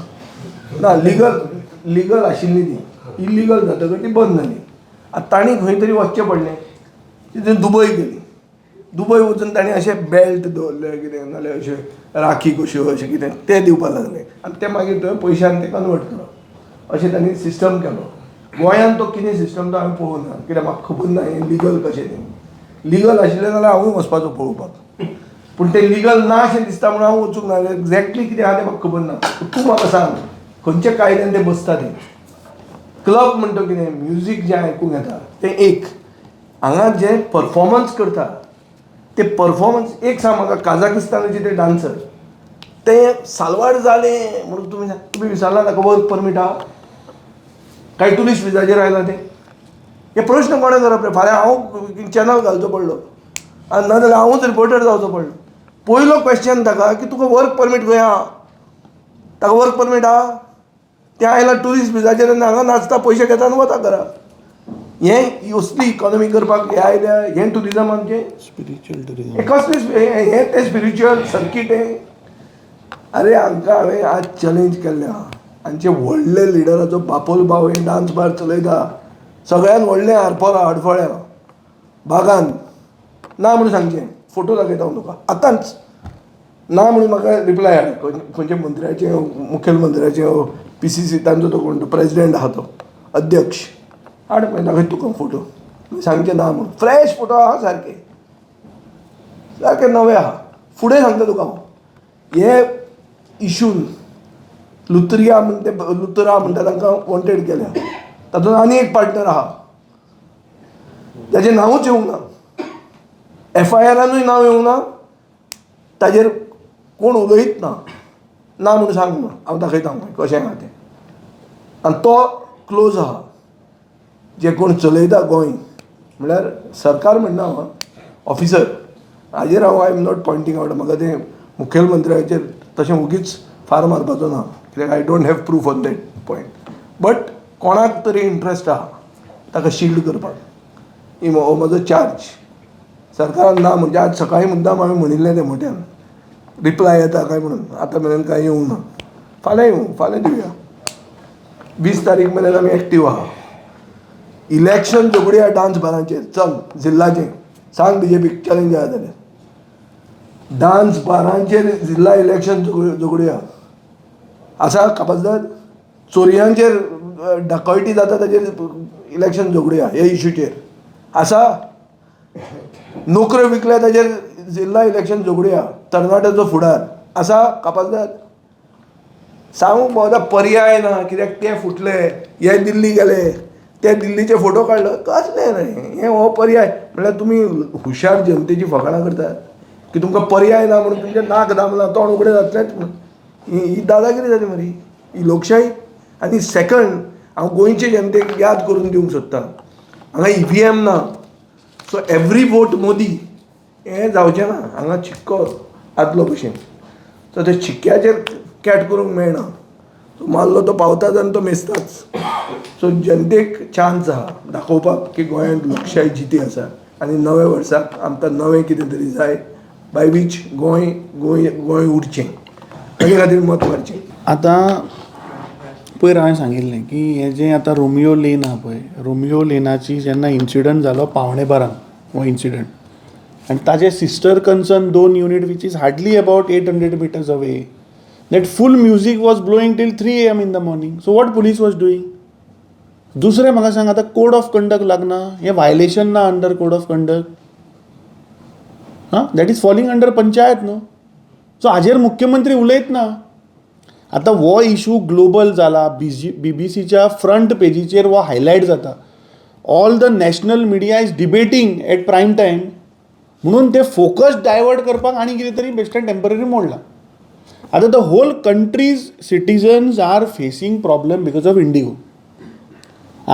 ना, लिगल लिगल आशिल्ली ती, इलिगल जातकच ती बंद जाली. आतां तांणी खंय तरी वचचें पडलें, ती दुबय गेली. दुबय वचून तांणी अशें बेल्ट दवरले कितें, नाल्यार अशें राखी कश्यो अशें कितें ते दिवपाक लागले, आनी ते मागीर तुवें पयशान ते कन्वर्ट करप, अशें तांणी सिस्टम केलो. गोंयान तो कितें सिस्टम तो हांवें पळोवंक ना, कित्याक म्हाका खबर ना हें लिगल कशें तें. लिगल आशिल्लें जाल्यार हांवूय वचपाचो पळोवपाक, पूण तें लिगल ना अशें दिसता म्हणून हांव वचूंक ना. एक्झॅक्टली कितें आहा तें म्हाका खबर ना. तूं म्हाका सांग, खंयच्या कायद्यान ते बसता ते क्लब म्हणटा? कितें म्युजीक जें आयकूंक येता तें एक, हांगा जे परफॉर्मन्स करता ते परफॉर्मन्स एक. सांग म्हाका, काजाकिस्तानाचे ते डान्सर ते सालवार जाले म्हणून तुमी विचारला ताका वर्क परमीट आहा काय टुरिस्ट विजाचेर आयला ते? हे प्रश्न कोणें करप रे? फाल्यां हांव चॅनल घालचो पडलो आनी नाजाल्यार हांवूच रिपोर्टर जावचो पडलो, पयलो क्वेश्चन ताका की तुका वर्क परमीट खंय आहा? ताका वर्क परमीट आहा? ते आयला टुरिस्ट विजाचेर आनी हांगा नाचता, पयशे घेता आनी वता घरा. हें असली इकॉनॉमी करपाक हे आयल्या? हें टुरिजम आमचें? Spiritual tourism. हें कसलें हें तें स्पिरिच्युअल सर्कीट हें? अरे, हांकां हांवें आज चॅलेंज केल्लें आहा. आमचे व्हडले लिडराचो बापोल भाव हे डान्स बार चलयता, सगळ्यान व्हडलें आरपोरा आडफळ्या बागान. ना म्हणून सांगचें, फोटो दाखयता हांव तुका आतांच. ना म्हणून म्हाका रिप्लाय हाड. खंयच्या मंत्र्याचे, मुखेल मंत्र्याचे पीसीसी तांचो तो कोण तो प्रेजिडेंट आहा, तो अध्यक्ष, हाड, मागीर दाखयता तुका फोटो. सांगचें ना म्हणून. फ्रेश फोटो आहा, सारके सारके नवे आहा. फुडें सांगता तुका हांव, हे इशून लुत्रिया म्हण ते लुतरा म्हणटा तांकां वॉन्टेड केल्या. तातूंत आनी एक पार्टनर आहा, ताजें नांवूच येवंक ना, एफआयआरानूय नांव येवंक ना, ताजेर कोण उलयत ना. ना म्हणून सांग म्हणून हांव दाखयता हांव कशें आहा तें. आनी तो क्लोज आहा, जे कोण चलयता गोंय, म्हणल्यार सरकार म्हणना हांव, ऑफिसर हाजेर हांव, I am not pointing out. म्हाका तें मुखेलमंत्र्याचेर तशें वगीच फार मारपाचो ना, कित्याक I don't have proof on that point, but कोणाक तरी इंट्रस्ट आहा ताका शिल्ड करपाक. ही हो म्हजो चार्ज सरकारान. ना म्हणजे आज सकाळी मुद्दाम हांवें म्हणिल्लें तें मोठ्यान, रिप्लाय येता काय म्हणून. आतां मेरेन कांय येवंक ना. फाल्यां येवं, फाल्यां दिवया. 20 तारीख मेरेन आमी एक्टीव आहा. इलेक्शन झगडया डान्स बारांचेर. चल, जिल्लाचें सांग, बीजेपीक चॅलेंज आहा जाल्यार डान्स बारांचेर जिल्ला इलेक्शन झगडया. आसा कापाजदाद? चोरयांचेर डकॉयटी जाता ताजेर इलेक्शन झगडया. हे इशूचेर आसा? नोकऱ्यो विकल्या ताजेर जिल्ला इलेक्शन झगडया. तरणाट्याचो फुडार आसा कापाजदाद? सांगूंक भोंवता, पर्याय ना. कित्याक ते फुटले, हे दिल्ली गेले, ते दिल्लीचे फोटो काडलो. कसले रे हे? हो पर्याय म्हणल्यार तुमी हुशार जनतेची फकाणां करतात की तुमकां पर्याय ना म्हणून तुमचें नाक दामलां, तोंड उगडें जातलेंच म्हणून. ही ही दादागिरी जाली मरे, ही लोकशाही. आनी सेकंड, हांव गोंयचे जनतेक याद करून दिवंक सोदतां, हांगा ईव्हीएम ना, सो एवरी वोट मोदी हें जावचें ना. हांगा चिक्को आदलो भशेन, सो ते चिक्क्याचेर कॅट करूंक मेळना. सो मारलो तो पावताच आनी तो मेजताच. सो जनतेक चान्स आहा दाखोवपाक की गोंयांत लोकशाय जिती आसा आनी नव्या वर्साक आमकां नवें कितें तरी जाय बाय वीच गोंय गोंय गोंय उरचें, ताजे खातीर मत मारचें. आतां पयर हांवें सांगिल्लें की हें जें आतां रोमियो लेन आहा पळय, रोमियो लेनाची जेन्ना इन्सिडंट जालो 11:45 हो इन्सिडंट आनी ताजे सिस्टर कन्सर्न दोन unit which is hardly about 800 meters away, that full music was blowing till 3 a.m. in the morning. So what police was doing? दुसरें म्हाका सांग, आतां कोड ऑफ कंडक्ट लागना? हें वायलेशन ना अंडर कोड ऑफ कंडक्ट? हां, that is falling under panchayat न्हू? So हाजेर मुख्यमंत्री उलयत ना. आतां हो इशू ग्लोबल जाला, बीजी बीबीसीच्या फ्रंट पेजीचेर हो हायलायट जाता, all the national media is debating at prime time. म्हणून ते फोकस डायवर्ट करपाक आनी कितें तरी बेश्टें टेंपररी मोडलां. आतां the whole country's citizens are facing problem because of IndiGo.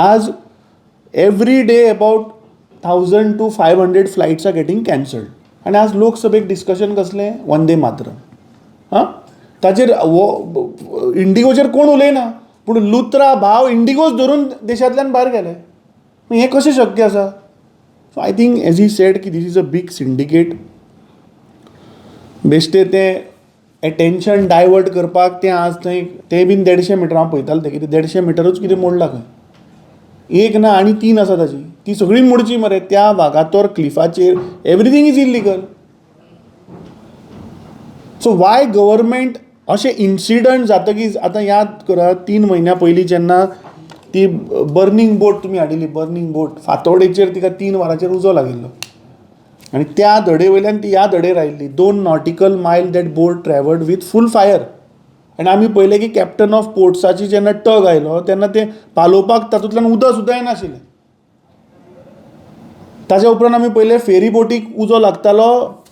आज every day about 1,000 to 500 flights are getting cancelled. आनी आज लोकसभेक डिस्कशन कसलें? वंदे मातरम. हां, ताचेर हो इंडिगोचेर कोण उलयना, पूण लुत्रा भाव इंडिगोच धरून देशांतल्यान भायर गेले. हें कशें शक्य आसा? So I think, as he said की this is a big syndicate. बेश्टे तें एटेन्शन डायवर्ट करपाक तें आज थंय तें बीन 150 मिटर हांव पळयतालें तें कितें 150 मिटरूच कितें मोडलां खंय. एक ना आनी तीन आसा ताची, ती सगळीं मोडची मरे. त्या वागातोर क्लिफाचेर everything is illegal, so why government अशें इन्सिडंट जातकीच? आतां याद करात, 3 म्हयन्या पयलीं जेन्ना ती बर्नींग बोट तुमी हाडिल्ली, बर्नींग बोट, फातोडेचेर तिका 3 वरांचेर उजो लागिल्लो आनी त्या धडे वयल्यान ती ह्या धडेर आयिल्ली. 2 nautical mile that boat travelled with full fire. आनी आमी पळयलें की कॅप्टन ऑफ पोर्ट्साची जेन्ना टग आयलो तेन्ना ते पालोवपाक तातूंतल्यान उदक सुद्दां येनाशिल्लें. ताच्या उपरांत आमी पळयलें, फेरी बोटीक उजो लागतालो,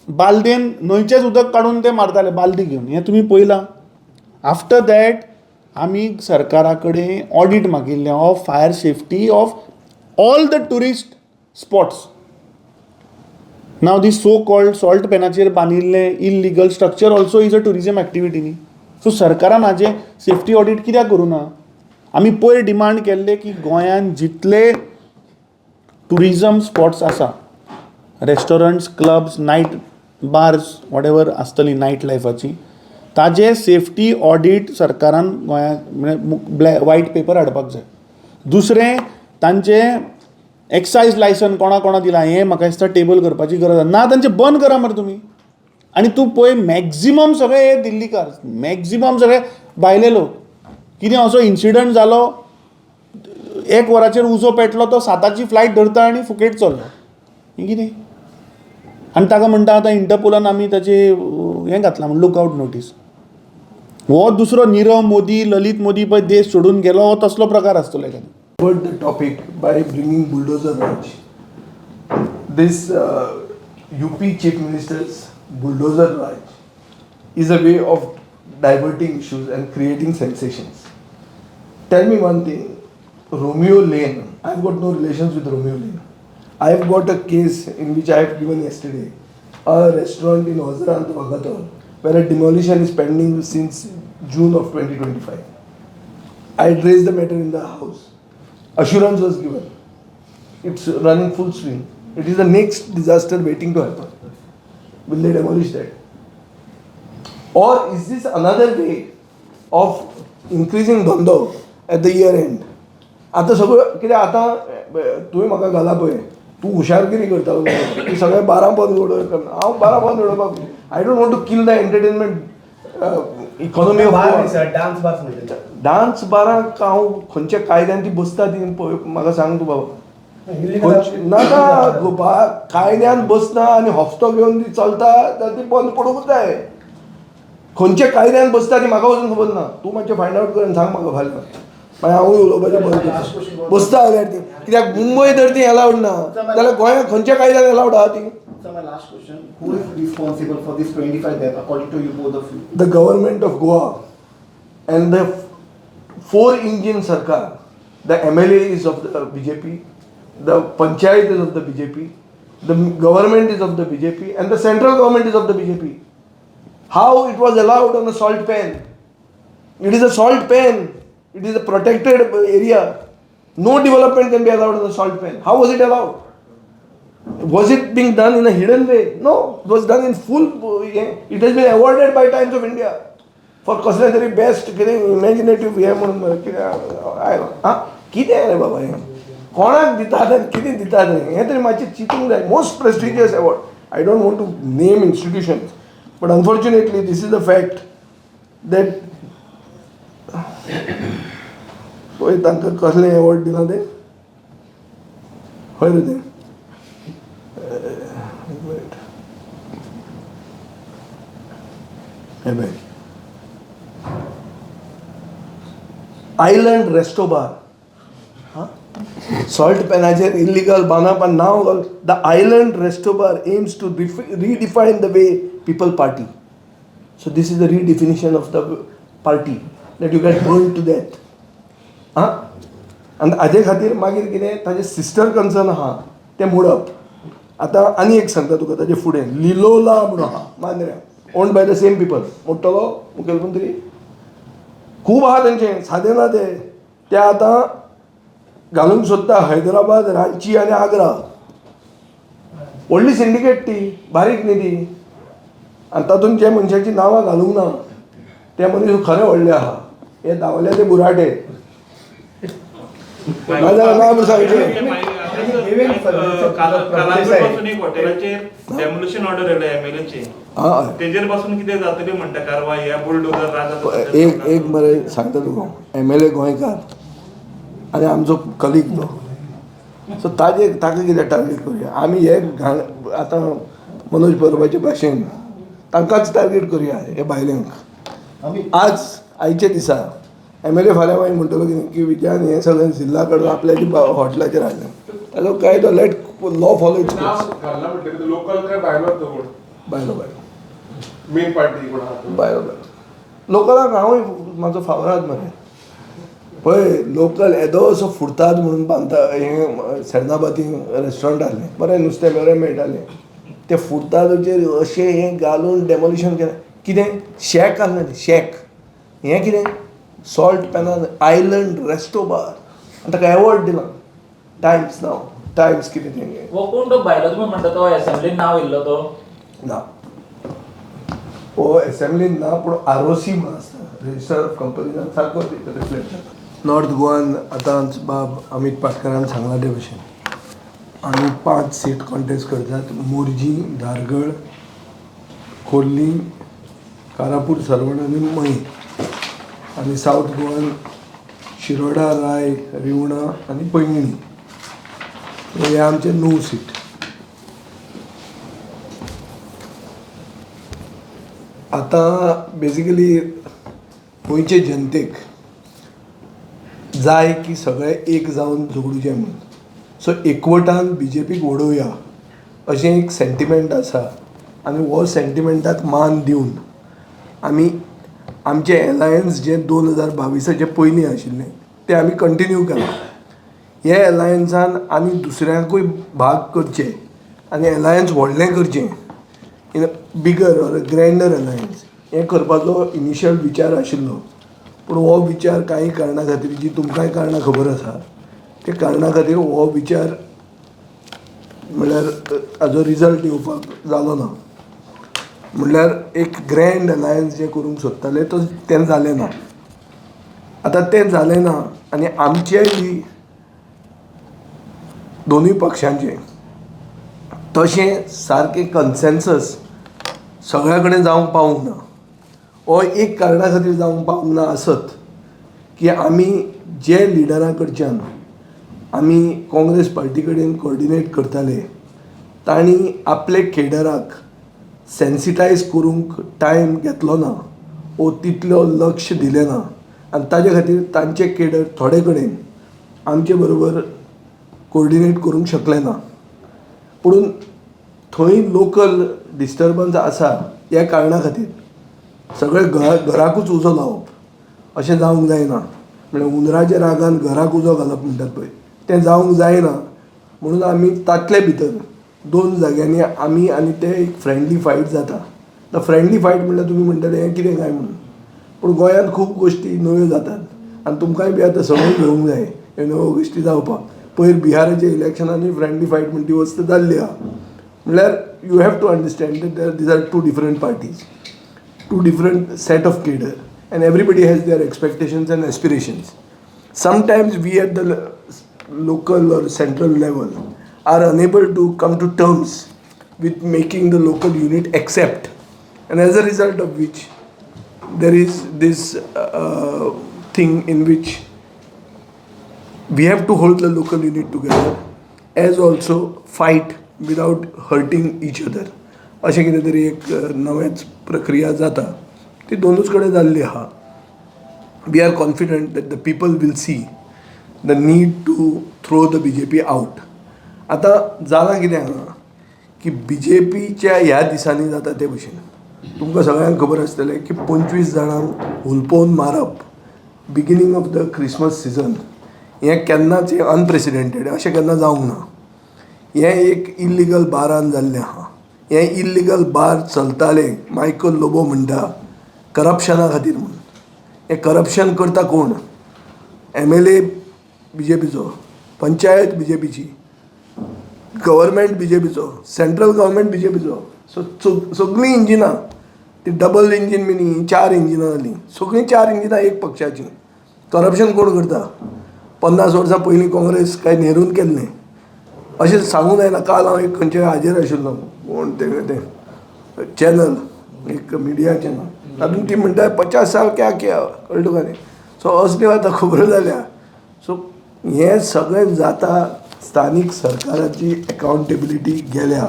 बालदेन न्हंयचेंच उदक काडून ते मारताले बालदी घेवन. हें तुमी पळयलां. आफ्टर that आमी सरकारा कडेन audit मागिल्लें of fire safety of all the tourist spots. Now the so called salt पॅनाचेर बांदिल्लें illegal structure also is a tourism activity न्ही? सो सरकारान हाजें सेफ्टी ऑडीट कित्याक करूं ना? आमी पयर डिमांड केल्ले की गोंयांत जितले टुरिजम स्पॉट्स आसा, restaurants, clubs, night bars, whatever आसतली नायट लायफाची, ताजे सेफ्टी ऑडीट सरकारान गोंयांत म्हणजे वायट पेपर हाडपाक जाय. दुसरें, तांचें एक्सायज लायसन कोणा कोणा दिलां हें म्हाका दिसता टेबल करपाची गरज आसा. ना तांचें बंद करा मरे तुमी. आनी तूं पळय, मॅक्झिमम सगळे हे दिल्लीकार, मॅक्झिमम सगळे भायले लोक. कितें असो इन्सिडंट जालो, 1 वराचेर उजो पेटलो, तो 7ची फ्लायट धरता आनी फुकेट चल्लो. हें कितें? आनी ताका म्हणटा आतां इंटरपोलान आमी ताचे हें घातलां म्हण लूक आवट नोटीस. हो दुसरो निरव मोदी, ललीत मोदी पळय देश सोडून गेलो, हो तसलो प्रकार आसतलो एखादो. Divert the topic by bringing bulldozer Raj. This UP Chief Minister's bulldozer Raj is a way of diverting issues and creating sensations. Tell me one thing, Romeo Lane, I've got no relations with Romeo Lane. I've got a case in which I have given yesterday, a restaurant in Ozarant, Vagator, where a demolition is pending since June of 2025. I had raised the matter in the house. Assurance was given. It's running full swing. It is the next disaster waiting to happen. Will they demolish that? Or is this another way of increasing धंदो at the year end? आतां सगळं कित्याक आतां तुवें म्हाका घाला पळय, तूं हुशारगिरी करता, तूं सगळें बारां बंद उडय. हांव बारां बंद उडोवपाक, I don't want to kill the entertainment economy of bar न्ही सर, डान्स बार्स म्हणटा. डान्स बाराक हांव खंयच्या कायद्यान ती बसता ती पळय, म्हाका सांग तूं बाबा. ना ना कायद्यान बसना आनी हप्तो घेवन ती चलता जाल्यार ती बंद पडूंक जाय. खंयच्या कायद्यान बसता ती म्हाका वचून खबर ना. तूं मातशें फायंड आवट कर आनी सांग म्हाका फाल्यां, मागीर हांवूय उलोवपाचें बंद करता. बसता जाल्यार ती, कित्याक मुंबय जर ती एलावड ना जाल्यार गोंयांत खंयच्या कायद्यान एलावड आहा ती? So my last question, who is responsible for this 25 death according to you, both of you? The government of Goa and the four engine sarkar. The MLA is of the BJP, the panchayat is of the BJP, the government is of the BJP, and the central government is of the BJP. How it was allowed on a salt pan? It is a salt pan, it is a protected area. No development can be allowed in the salt pan. How was it allowed? Was it being done in a hidden way? No, it was done in full. It has been awarded by Times of India for कसलें तरी best कितें इमॅजिनेटीव हें म्हणून मरे कितें आयलो. आं, कितें रे बाबा हें, कोणाक दितात आनी कितें दितात हें तरी मातशें चिंतूंक जाय. Most prestigious award. I don't want to name institutions, but unfortunately this is the fact that पळय तांकां कसलें एवॉर्ड दिलां तें, हय रे तें. एक मिनीट, हें पळय, आयलंड रेस्टो बार, हां, सॉल्ट पॅनाचेर इल्लिगल बांदप आनी नांव घाल. The island resto bar aims to redefine the way people party. So this is the redefinition of the party that you get burn to death. आं, आनी हाजे खातीर मागीर कितें ताजें सिस्टर कन्सर्न आहा तें मोडप. आतां आनी एक सांगता तुका, ताजे फुडें लिलोला म्हणून आहा मांद्र्या, owned by the same people. मोडटलो मुखेलमंत्री, खूब आहा तेंचें, सादें ना तें. ते आतां घालूंक सोदता हैदराबाद, रांची आनी आग्रा. व्हडली सिंडिकेट ती, बारीक न्ही ती. आनी तातूंत जे मनशाचीं नांवां घालूंक ना ते मनीस खरें व्हडले आहा. हे धांवले ते बुराटे, नाजाल्यार नांव सांगचें. कालांगूट एक हॉटेलाचेर डेमोलिशन ऑर्डर येयल्या एमएलएची, तेजेर पासून कितें जातली म्हणटा कारवाय ह्या बुलडोजर राजा? एक एक मरे सांगता तुका, एमएलए गोंयकार आनी आमचो कलीग तो, सो ताजे ताका कितें टार्गेट करुया आमी. हे घाण आतां मनोज परबाचे भाशेन तांकांच टार्गेट करुया हे बायलेंक. आज आयच्या दिसा एमएलए फाल्यां मागीर म्हणटलो कितें की विजयान हें सगळें जिल्ला कडून आपल्याच्या हॉटेलाचेर हाडलें. ताजो काय तो let law follow its course. Local काय भायलो तो कोण? भायलो, भायलो. मेन पार्टी कोण आहा? भायलो, भायलो. लोकलाक हांवूय म्हाजो फावराद मरे. पळय लोकल येदो असो फुर्ताद म्हणून बांदता हें सेर्नाबाती रेस्टॉरंट आहलें, बरें नुस्तें बरें मेळटालें. ते फुर्तादाचेर अशें हें घालून डेमोलिशन केलें. कितें शॅक आहलें तें, शॅक हें कितें सॉल्ट पॅनान आयलंड रेस्टो बार, आनी ताका एवॉर्ड दिला टायम्स नाव, टायम्स कितें तें. हो कोण तो भायलो तुमी म्हणटा तो एसेंब्लीन नांव येयल्लो तो? ना, हो एसेंब्लीन ना, पूण आरओसी म्हणून आसता, रजिस्टर ऑफ कंपनीजान सारको रिफ्लेक्ट जाता. नॉर्थ गोवान आतांच बाब अमीत पाटकरान सांगला ते भशेन आमी 5 सीट कॉन्टेस्ट करतात. मोरजी, धारगळ, खोर्ली, कारापूर सरवण आनी मये. आनी सावथ गोवान शिरोडा, राय, रिवणा आनी पैंगिणी. हे आमचे 9 सीट. आतां बेजिकली गोंयचे जनतेक जाय की सगळे एक जावन झगडुचें म्हणून. सो एकवटान बीजेपीक वडोवया अशें एक सेंटिमेंट आसा आनी हो सेंटिमेंटाक मान दिवन आमी आमचें एलायन्स जें 2022 पयलीं आशिल्लें तें आमी कंटिन्यू केलां. हे एलायन्सान आनी दुसऱ्यांकूय भाग करचे आनी एलायन्स व्हडलें करचें, in a bigger or a grander alliance, हें करपाचो इनिशियल विचार आशिल्लो. पूण हो विचार कांय कारणां खातीर, जी तुमकांय कारणां खबर आसा, त्या कारणां खातीर हो विचार म्हणल्यार हाजो रिजल्ट येवपाक जालो ना. म्हणल्यार एक ग्रँड अलायन्स जें करूंक सोदताले तो तें जालें ना. आतां तें जालें ना आनी आमचेय बी दोनूय पक्षांचें तशें सारकें कन्सेन्सस सगळ्या कडेन जावंक पावूंक ना. हो एक कारणा खातीर जावंक पावूंक ना आसत की आमी जे लिडरां कडच्यान आमी काँग्रेस पार्टी कडेन कोऑर्डिनेट करताले तांणी आपले केडराक सेन्सिटायज करूंक टायम घेतलो ना वो तितलो लक्ष दिलें ना आनी ताजे खातीर तांचे केडर थोडे कडेन आमचे बरोबर कोऑर्डिनेट करूंक शकले ना. पूण थंय लोकल डिस्टर्बन्स आसा ह्या कारणा खातीर सगळे घराकूच उजो लावप अशें जावंक जायना. म्हणल्यार हुंदराच्या रागान घराक उजो घालप म्हणटात पळय, तें जावंक जायना म्हणून आमी तातले भितर 2 जाग्यांनी आमी आनी ते एक फ्रेंडली फायट जाता. आतां फ्रेंडली फायट म्हणल्यार तुमी म्हणटले हें कितें काय म्हणून, पूण गोंयांत खूब गोश्टी नव्यो जातात आनी तुमकांय बी आतां समज घेवंक जाय ह्यो नव्यो गोश्टी जावपाक. पयर बिहाराच्या इलेक्शनांनी फ्रेंडली फायट म्हण ती वस्त जाल्ली आहा. म्हणल्यार you have to understand that these are two different parties, two different set of cadre, and everybody has their expectations and aspirations. Sometimes we at the local or central level are unable to come to terms with making the local unit accept, and as a result of which there is this thing in which we have to hold the local unit together as also fight without hurting each other. अशें कितें तरी एक नवेंच प्रक्रिया जाता, ती दोनूच कडेन जाल्ली आहा. We are confident that the people will see the need to throw the BJP out. आतां जालां कितें हांगा की बी जे पीच्या ह्या दिसांनी जाता ते भशेन तुमकां सगळ्यांक खबर आसतलें की 25 जाणांक हुलपोवन मारप beginning of the Christmas season हें केन्नाच अनप्रेसिडेंटेड, अशें केन्ना जावंक ना. हें एक इल्लिगल बारान जाल्लें आहा. हें इल्लिगल बार चलतालें मायकल लोबो म्हणटा करप्शना खातीर म्हणून. हें करप्शन करता कोण? MLA B J पीचो, पंचायत बी जे पीची, गव्हर्मेंट बी जे पीचो, सेंट्रल गव्हर्मेंट बी जे पीचो. सो सगळीं इंजिनां ती डबल इंजीन बी न्ही, 4 इंजिनां जालीं, सगळीं 4 इंजिनां एक पक्षाचीं. करप्शन कोण करता? 50 वर्सां पयलीं काँग्रेस काय नेरून केल्लें अशें सांगूं जायना. काल हांव एक खंयचे हाजेर आशिल्लो, कोण तें तें चॅनल, एक मिडिया चॅनल, तातूंत ती म्हणटा 50 साल क्या क्या, कळ्ळें तुका न्ही. सो असल्यो आतां खबरो जाल्या. सो हें सगळें जाता, स्थानीक सरकाराची एकावंटेबिलिटी गेल्या.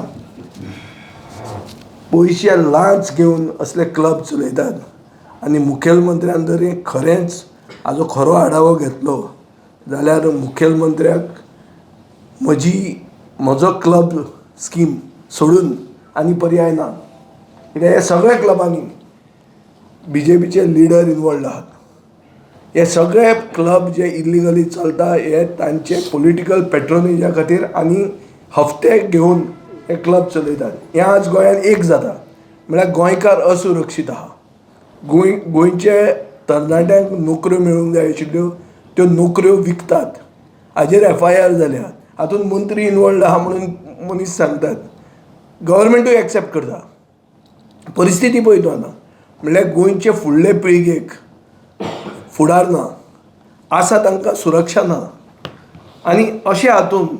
पयशे लांच घेवन असले क्लब चलयतात आनी मुखेलमंत्र्यान जर हें खरेंच हाजो खरो आढावो घेतलो जाल्यार मुखेलमंत्र्याक म्हजो क्लब स्कीम सोडून आनी पर्याय ना. कित्याक हे सगळे क्लबांनी बी जे पीचे लिडर इनवॉल्ड आहात. हे सगळे क्लब जे इल्लिगली चलता हे तांचे पॉलिटिकल पेट्रोनेजा खातीर आनी हफ्ते घेवन हे क्लब चलयतात. हें आज गोंयांत एक जाता म्हळ्यार गोंयकार असुरक्षीत आहा. गोंयचे तरणाट्यांक नोकऱ्यो मेळूंक जाय आशिल्ल्यो त्यो नोकऱ्यो विकतात. हाजेर FIR जाल्या, हातूंत मंत्री इनवॉल्ड आहा म्हणून मनीस सांगतात, गव्हर्मेंटूय एक्सेप्ट करता. परिस्थिती पळय तूं आतां, म्हणल्यार गोंयचे फुडले पिळगेक फुडार ना, आसा तांकां सुरक्षा ना. आनी अशें हातूंत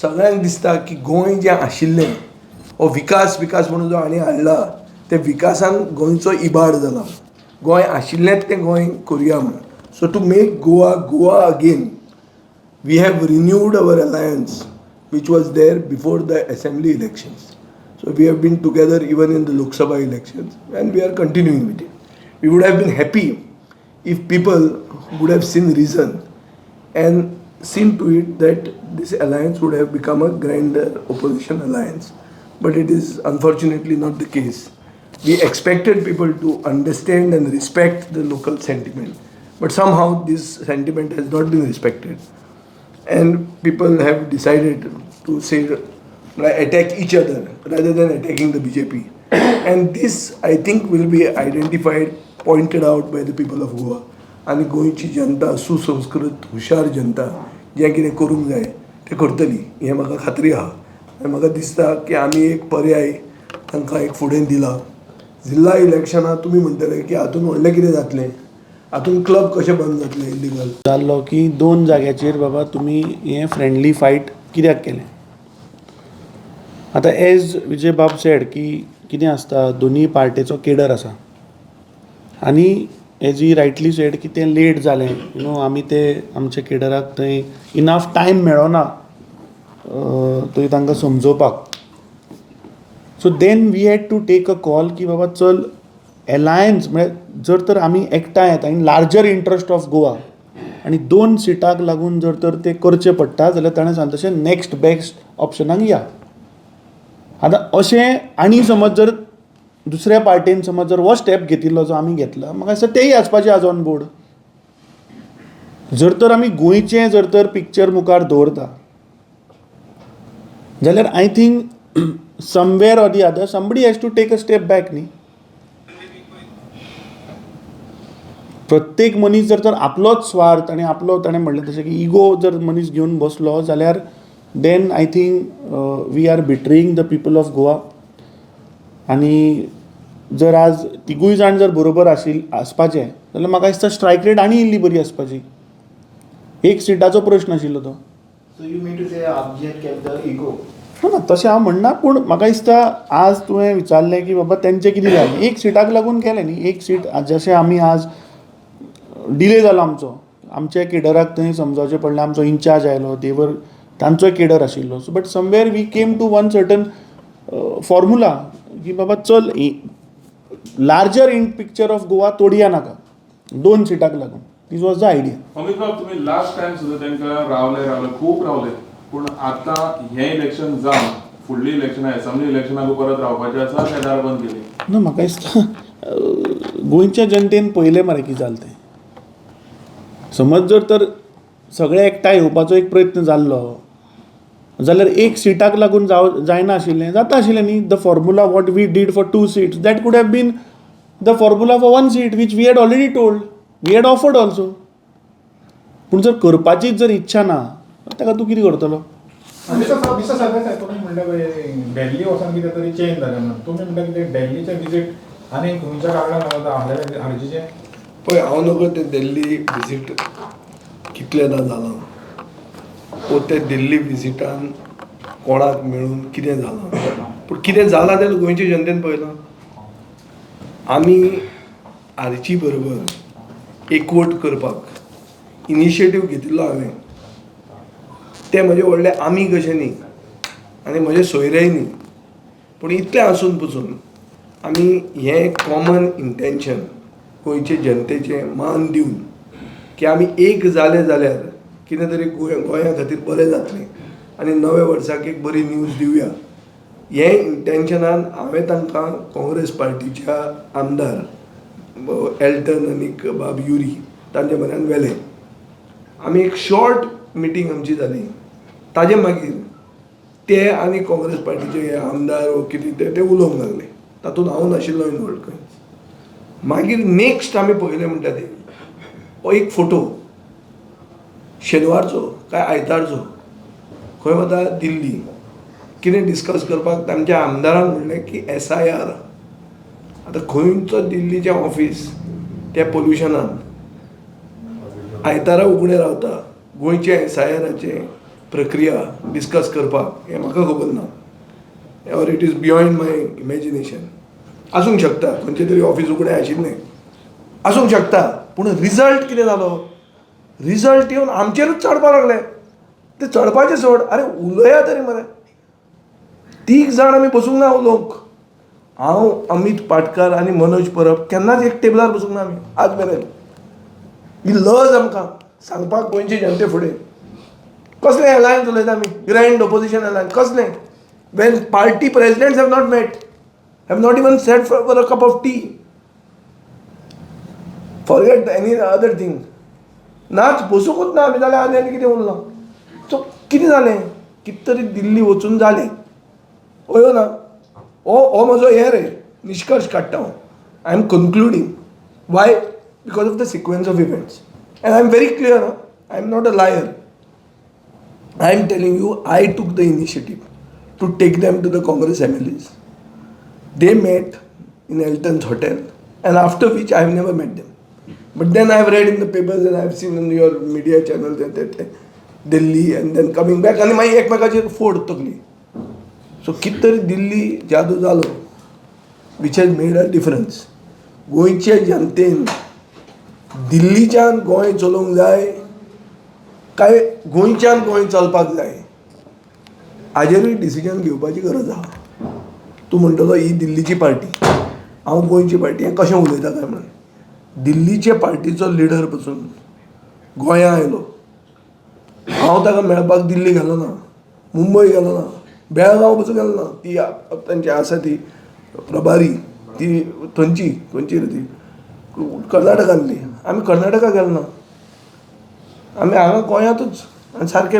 सगळ्यांक दिसता की गोंय जें आशिल्लें हो विकास विकास म्हणून जो हांणी हाडला ते विकासान गोंयचो इबाड जाला. गोंय आशिल्लेंच तें गोंय करुया म्हणून. So to make Goa Goa again we have renewed our alliance which was there before the assembly elections. So we have been together even in the Lok Sabha elections and we are continuing with it. We would have been happy if people would have seen reason and seen to it that this alliance would have become a grander opposition alliance. But it is unfortunately not the case. We expected people to understand and respect the local sentiment, but somehow this sentiment has not been respected. And people have decided to say, like, attack each other rather than attacking the BJP. And this, I think, will be identified, pointed out by the people of Goa. आनी गोंयची जनता सुसंस्कृत हुशार जनता जें कितें करूंक जाय तें करतली हें म्हाका खात्री आहा. आनी म्हाका दिसता की आमी एक पर्याय तांकां एक फुडें दिला. जिल्ला इलेक्शनां तुमी म्हणटले की हातूंत व्हडलें कितें जातलें, हातूंत क्लब कशें बंद जातलें इल्लिगल जाल्लो की 2 जाग्याचेर बाबा तुमी हें फ्रेंडली फायट कित्याक केलें. आतां एज विजय बाब सेड की कितें आसता, दोनूय पार्टेचो केडर आसा आनी एज ही रायटली सेड की तें लेट जालें, you know आमी ते आमच्या केडराक थंय इनाफ टायम मेळना थंय तांकां समजोवपाक. So then we had to take a call की बाबा चल एलायन्स म्हळ्यार जर तर आमी एकठांय येता in larger interest of Goa आनी 2 सिटाक लागून जर तर ते करचें पडटा जाल्यार ताणें सांगलें तशें नॅक्स्ट बेस्ट ऑप्शनाक या. आतां अशें आनी समज जर दुसऱ्या पार्टेन समज जर हो स्टेप घेतिल्लो जो आमी घेतला, म्हाका दिसता तेय वचपाचे आज ऑन बोर्ड. जर तर आमी गोंयचें जर तर पिक्चर मुखार दवरता जाल्यार I think somewhere or the other somebody has to take a step back न्ही. प्रत्येक मनीस जर तर आपलोच स्वार्थ आनी आपलो ताणें म्हणलें तशें की इगो जर मनीस घेवन बसलो जाल्यार then I think we are betraying the people of Goa. आनी जर आज तिगूय जाण जर बरोबर आसपाचे जाल्यार म्हाका दिसता स्ट्रायक रेट आनी इल्ली बरी आसपाची. एक सिटाचो प्रश्न आशिल्लो तो. So you mean to say RG had kept the ego? ना तशें हांव म्हणना, पूण म्हाका दिसता आज तुवें विचारलें की बाबा तेंचें कितें जालें, एक सिटाक लागून केलें न्ही. एक सीट जशें आमी आज डिले जालो आमचो, आमच्या केडराक थंय समजावचें पडलें, आमचो इन्चार्ज आयलो, देवर तांचोय केडर आशिल्लो. So but somewhere we came to one certain formula की बाबा चल larger in picture of Goa तोडया नाका दोन सिटाक लागून. This was the idea. Amit बाब, तुम्ही लास्ट टायम सुद्दां तांकां रावले रावले खूब रावले, पूण आतां हें इलेक्शन जावन फुडलीं इलेक्शनां एसेंब्ली इलेक्शनाक परत रावपाचें आसा काय दार बंद केली? ना, म्हाका दिसता गोंयच्या जनतेन पळयलें मरे कितें जालें तें. समज जर तर सगळे एकठांय येवपाचो एक प्रयत्न जाल्लो जाल्यार एक सिटाक लागून जायना आशिल्लें, जाता आशिल्लें न्ही. The formula what we did for 2 seats that could have been the formula for 1 seat which we had already told, we had offered also. पूण जर करपाचीच जर इच्छा ना ताका तूं कितें करतलो? मिस्टर सरदेसाय, तुमी म्हणलें पळय दिल्ली वचोन कितें तरी चेंज जालें म्हणून, तुमी म्हणटा कितें दिल्लीचें विजीट आनी खंयच्या कारणाक लागून आरजीचें? पळय, हांव नकळो तें दिल्ली विजीट कितलेदां जालां वो ते दिल्ली विजिटान कोणाक मेळून कितें जालां, पूण कितें जालां तें गोंयचे जनतेन पळयलां. आमी आरजी बरोबर एकवट करपाक इनिशिएटीव घेतिल्लो हांवें, ते म्हजे व्हडले आमी कशें न्ही आनी म्हजे सोयरेय न्ही, पूण इतलें आसून पसून आमी हें कॉमन इंटेंशन गोंयचे जनतेचें मान दिवन की आमी एक जाले जाल्यार कितें तरी गोंया खातीर बरें जातलें आनी नव्या वर्साक एक बरी न्यूज दिवया हें इंटेंशनान हांवें तांकां काँग्रेस पार्टीच्या आमदार एल्टन आनी बाब युरी तांच्या म्हऱ्यान व्हेलें. आमी एक शॉर्ट मिटींग आमची जाली, ताजे मागीर ते आनी काँग्रेस पार्टीचे आमदार वो कितें ते उलोवंक लागले, तातूंत हांव नाशिल्लो इनवॉल्व खंयच. मागीर नेक्स्ट आमी पळयलें म्हणटा ते हो एक फोटो शेनवारचो काय आयतारचो खंय वता दिल्ली कितें डिस्कस करपाक तांच्या आमदारान म्हणलें की SIR. आतां खंयचो दिल्लीचें ऑफीस त्या पोल्युशनान आयतारा उगडें रावता गोंयचे SIRाचें प्रक्रिया डिस्कस करपाक हें म्हाका खबर ना, or it is beyond my imagination. आसूंक शकता खंयचें तरी ऑफीस उगडें आशिल्लें आसूंक शकता, पूण रिजल्ट कितें जालो, रिजल्ट येवन आमचेरूच चडपाक लागले. ते चडपाचें सोड, आरे उलया तरी मरे. 3 जाण आमी बसूंक ना उलोवंक, हांव अमीत पाटकार आनी मनोज परब केन्नाच एक टेबलार बसूंक ना आमी आज मेरेन. ही लज आमकां सांगपाक गोंयचे जनते फुडें. कसलें अलायन्स उलयता आमी, ग्रँड ओपोजिशन अलायन्स कसलें, when party presidents have not met, have not even sat for a cup of tea, forget any other thing. नाच बसूंकूच ना आमी जाल्यार आनी आनी कितें उरलां. सो कितें जालें, कितें तरी दिल्ली वचून जालें, हय ना. हो म्हजो हें रे निश्कर्श काडटा हांव. I am concluding why, because of the sequence of events and I am very clear, I am not a liar. I am telling you, I took the initiative to take them to the Congress MLAs. They met in Elton's hotel, and after which I have never met them. But then I have read in the papers and I have seen in your media channels and that Delhi and then coming back आनी मागीर एकमेकाचेर फोड तकली. So कितें तरी दिल्ली जादू जालो which has made a difference. गोंयचे जनतेन दिल्लीच्यान गोंय चलोवंक जाय काय गोंयच्यान गोंय चलपाक जाय हाजेरूय डिसिजन घेवपाची गरज आहा. तूं म्हणटलो ही दिल्लीची पार्टी, हांव गोंयची पार्टी, हें कशें उलयता काय म्हणून. दिल्लीचे पार्टीचो लिडर पसून गोंया आयलो, हांव ताका मेळपाक दिल्ली गेलो ना, मुंबय गेलो ना, बेळगांव पसून गेलो ना. ती तांची आसा ती प्रभारी ती थंयची खंयची रे ती कर्नाटकांतली, आमी कर्नाटका गेले ना, आमी हांगा गोंयांतूच आनी सारके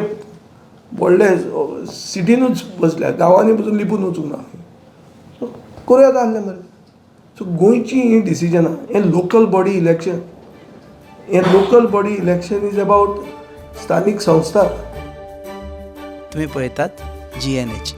व्हडले सिटीनूच बसल्या, गांवांनी पसून लिपून वचूंक ना. सो करूया जाल्लें मरे. सो गोंयची हीं डिसिजनां, हें लोकल बॉडी इलेक्शन हें local body election is about स्थानीक संस्था. तुम्ही पळयतात जी एन एच.